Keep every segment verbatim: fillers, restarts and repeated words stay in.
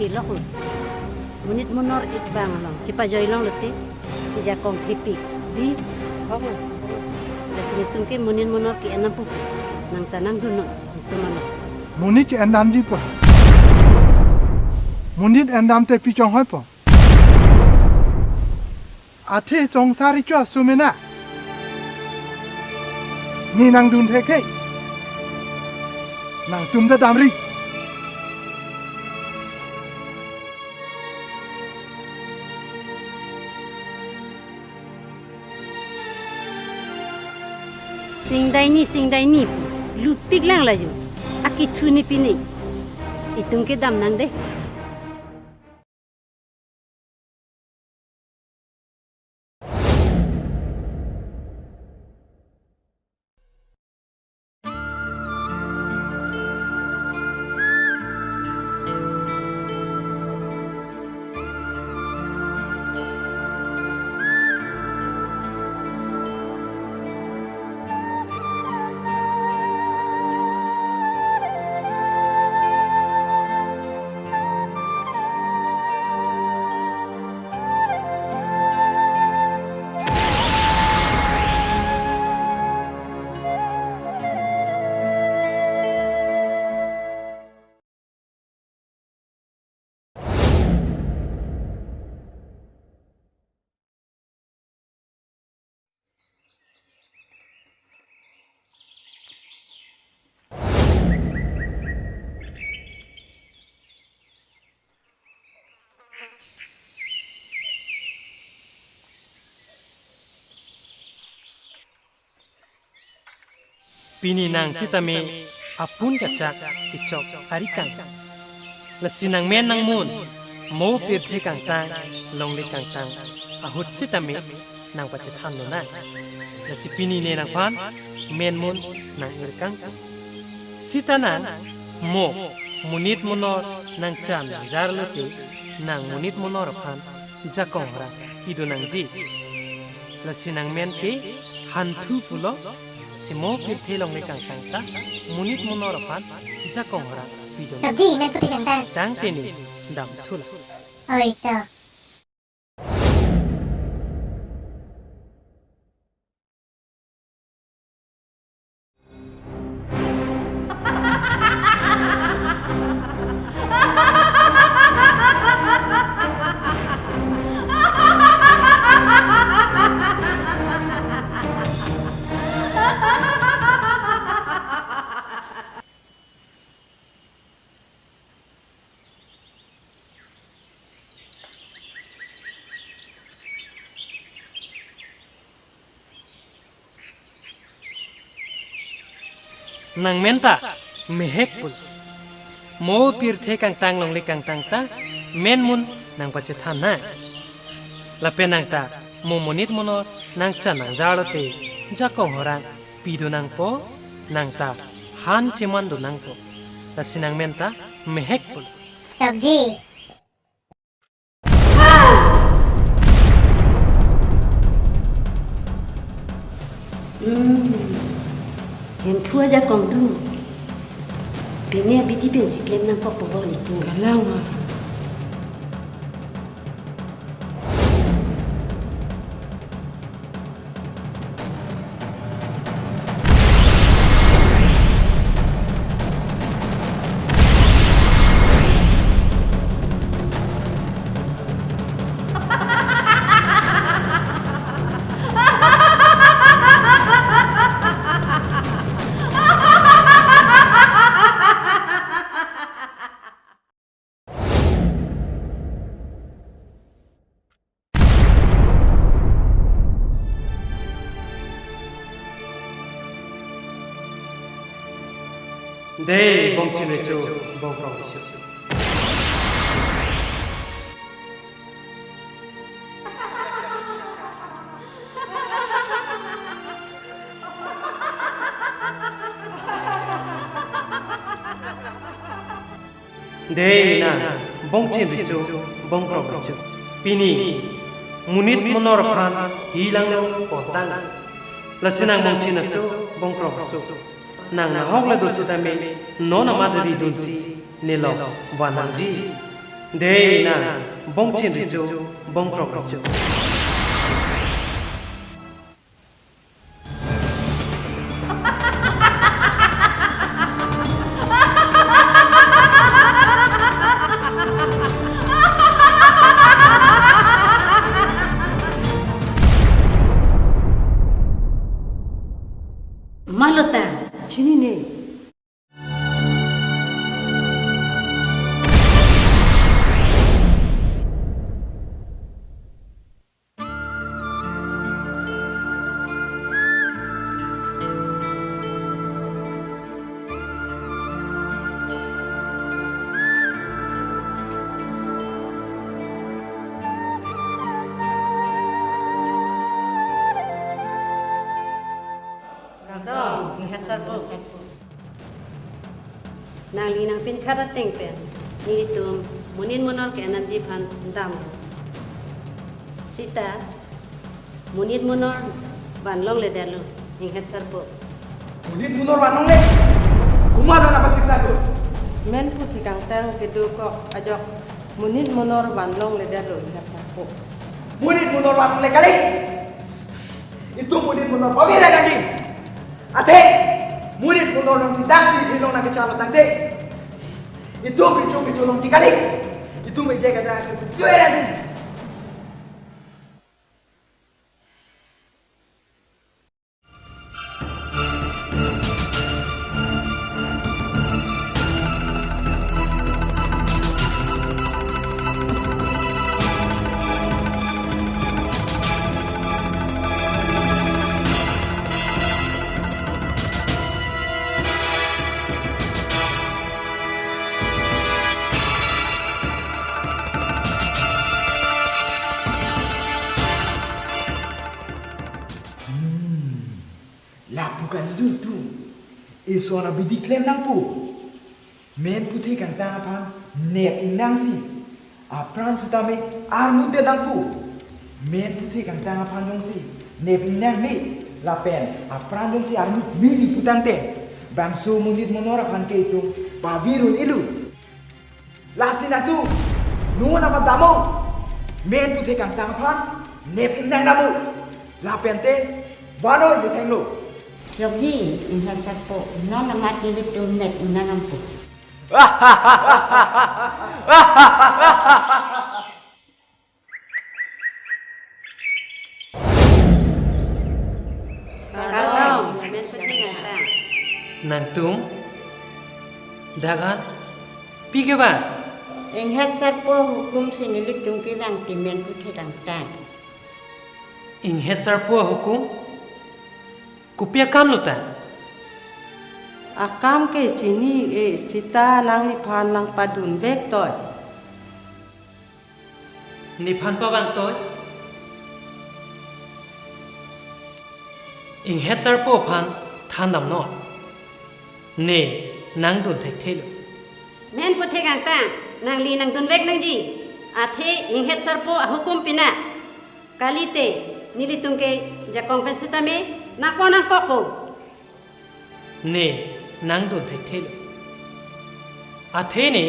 Lok lo. Monit monor ik bang along chipajoi longlote, jakong thepik di. Lok lo. Lasi netum ke monit monor ke-en nangpo. Nang ta nangdunnon, netum ano. Monit ke-en damji po. Monit en damte pi chonghoipo. Athe songsar kecho asu mena. Ne nangdun thekthe. Nangtum ta damri. Singdaini, singdaini, lutpik lang laju. Akethu ne pine. Itum ke damnang dei. Pini nang sitame apun kachak kechok arikang. Lasi nangmen nangmun mo pirthe kangtang, longle kangtang ahut sitame nangpachethan lonang. Lasi pini ne nangphan men mun nang-ir kang. Sita nang mo monit monor nangchan jar lote, nang monit monor aphan jakong ra pidun nangji. Lasi nangmen ke hanthu pulo, si mo pirthe longle kangtang ta monit monor aphan jakong ra pidun. Sabji, men pirthe kangtang. Tangte ne damthu la. Oi to. Nangmen ta mehek pulo. Mo pirthe kangtang longle kangtang ta men mun nangpachethan nang. Lapen nang ta mo monit monor nangchan nangjar lote jakong ra pidun nangpo, nang ta han chemandun nangpo. Lasi nangmen ta mehek pulo. Sabji. Hmm. Hemphu ajakong do. Pine abidi pensi klem nangkok po bo netum. Galang ma. Dei, bongchin recho, bongkrong recho. Dei nang, bongchin recho, bongkrong recho. Pini, monit monor aphan hilang lo pontang. Lasi nang bongchin aso, bongkrong aso. Nang nahok le do sitame, non amat ridunsi, nelok van nangji. Dei nang, bongchin recho, bongkrok recho. Malo ta? Chinine. Kardom, inghetsarpo. Nangli nangpinkhat ateng pen nelitum monit monor ke-en apji aphan dam. Seta monit monor vanlongledetlo, inghetsarpo. Monit monor vanlongle? Komat lo nangpasiksado? Menpu Thekangtang kedokok ajok monit monor vanlongledetlo, inghetsarpo. Monit monor vanlongle kali. Itum monit monor pavir nangji. Athe monit monor alongsi dak pirthe along nangkecharlo tangte, itum recho kecho alongji kali. Itum eje kaja kecho nangji. Hmm. Lapu kali dun tu. Ison abidi klem nangpo. Menpu Thekangtang aphan nep ingnangsi apran sitame armutdet nangpo. Menpu Thekangtang aphan jongsi nep ingnangne lapen apran jongsi armut mini putangte, bangso monit monor aphan ke itum pavir un-elo. Lasi nangtum non amat damnon. Menpu Thekangtang aphan nep ingnang damnon. Lapente vanoi dethenglo. Yokji, inghetsarpo, non amat nelitum nep ingnang dampo. Kardom, Menpu Thekangtang. Nangtum dak an pike vang? Inghetsarpo ahukum si nelitum kevang ti, Menpu Thekangtang. Inghetsarpo ahukum? Kopi akam lo ta? Akam ke chini-e seta nangliphan nangpadunvek toi. Nephan pavang toi? Inghetsarpo aphan than damnon. Ne nangdun thekthelo. Menpu Thekangtang, nangli nangdunvek nangji. Athe inghetsarpo ahukum pina. Kalite nelitum ke jakong pen sitame nangpon nangkokpo. Ne nangdun thekthelo. Athe ne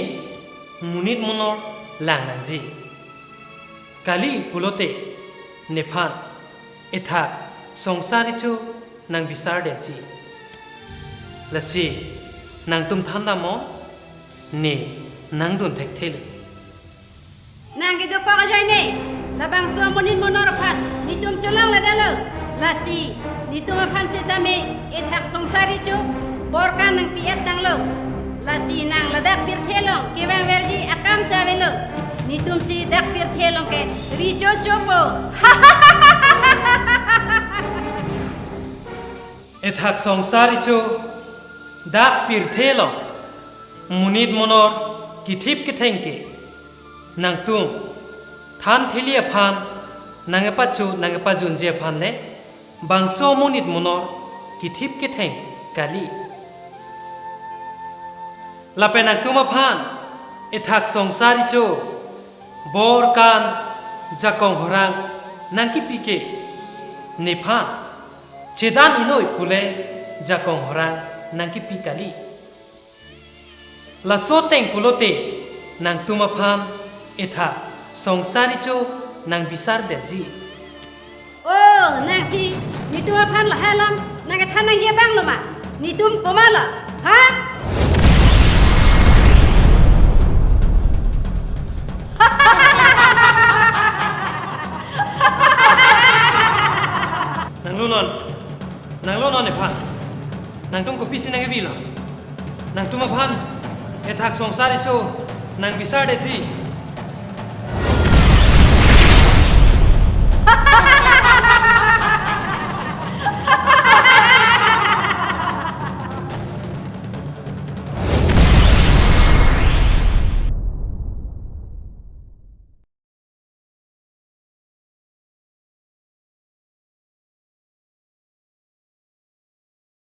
monit monor lang nangji. Kali pulote nephan ethak songsar recho nangbisardetji. Lasi nangtum than damnon, ne nangdun thekthelo. Nang kedokok ajoine, labangso monit monor aphan netum cholongledetlo. Lasi netum aphan sitame ethak songsar recho borkan nangpi-et tanglo. Lasi nang ladak pirthe along kevangverji akam si avelo. Netumsi dak pirthe along ke recho chopo. Ethak songsar recho dak pirthe along monit monor kethip ketheng ke nangtum than theli aphan nangkepacho nangkepajunji aphan le bangso monit monor kethip ketheng kali. Lapen nangtum aphan ethak songsar recho borkan jakong horang nangkipi ke nephan chedan inoi pule jakong horang nangkipi kali. Laso ateng pulote nangtum aphan Ethak songsar icho nang bisar detji. Oh, nangsi, netum aphan lahai alam nang kethan nangji abang lo ma? Netum komat lo, ha? Nanglo non, nanglo non ephan. Nangtum kopisi nang-evi lo? Nangtum aphan ethak songsar icho nang bisar detji.